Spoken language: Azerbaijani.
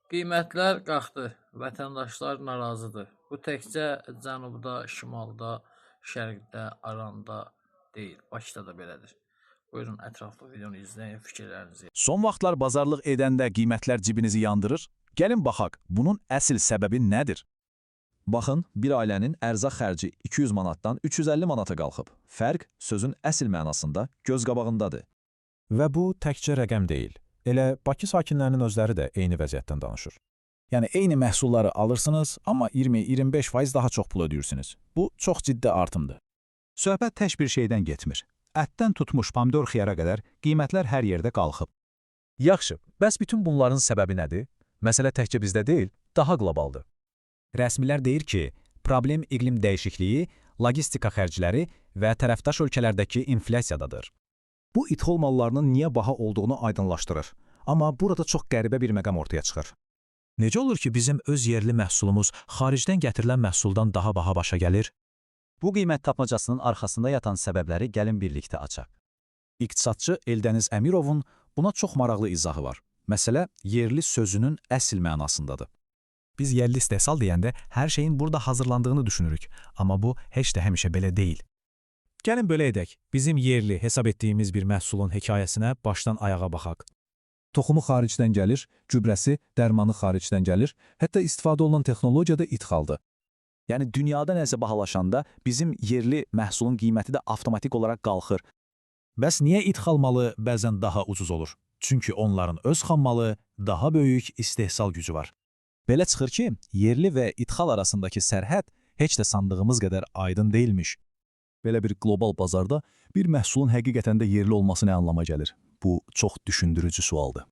Qiymətlər qalxdı, vətəndaşlar narazıdır. Bu təkcə cənubda, şimalda, şərqdə, Aranda deyil, Bakıda da belədir. Buyurun, ətraflı videonu izləyin, fikirlərinizi Son vaxtlar bazarlıq edəndə qiymətlər cibinizi yandırır. Gəlin baxaq, bunun əsl səbəbi nədir? Baxın, bir ailənin ərzaq xərci 200 manatdan 350 manata qalxıb. Fərq sözün əsl mənasında göz qabağındadır. Və bu təkcə rəqəm deyil. Elə Bakı sakinlərinin özləri də eyni vəziyyətdən danışır. Yəni eyni məhsulları alırsınız, amma 20-25% daha çox pul ödəyirsiniz. Bu çox ciddi artımdır. Söhbət tək bir şeydən getmir. Ətdən tutmuş pomidor xiyara qədər qiymətlər hər yerdə qalxıb. Yaxşı, bəs bütün bunların səbəbi nədir? Məsələ təkcə bizdə deyil, daha qlobaldır. Rəsmilər deyir ki, problem iqlim dəyişikliyi, logistika xərcləri və tərəfdaş ölkələrdəki inflyasiyadadır. Bu ithal mallarının niyə baha olduğunu aydınlaşdırır. Amma burada çox qəribə bir məqam ortaya çıxır. Necə olur ki, bizim öz yerli məhsulumuz xaricdən gətirilən məhsuldan daha baha başa gəlir? Bu qiymət tapmacasının arxasında yatan səbəbləri gəlin birlikdə açaq. İqtisadçı Eldəniz Əmirovun buna çox maraqlı izahı var. Məsələ yerli sözünün əsl mənasındadır. Biz yerli istehsal deyəndə hər şeyin burada hazırlandığını düşünürük, amma bu heç də həmişə belə deyil. Gəlin belə edək. Bizim yerli hesab etdiyimiz bir məhsulun hekayəsinə başdan ayağa baxaq. Toxumu xaricdən gəlir, gübrəsi, dərmanı xaricdən gəlir, hətta istifadə olunan texnologiya da idxaldır. Yəni dünyada nəsə bahalaşanda bizim yerli məhsulun qiyməti də avtomatik olaraq qalxır. Bəs niyə idxal malı bəzən daha ucuz olur? Çünki onların öz xammalı, daha böyük istehsal gücü var. Belə çıxır ki, yerli və idxal arasındakı sərhəd heç də sandığımız qədər aydın deyilmiş. Belə bir qlobal bazarda bir məhsulun həqiqətən də yerli olması nə anlama gəlir? Bu çox düşündürücü sualdır.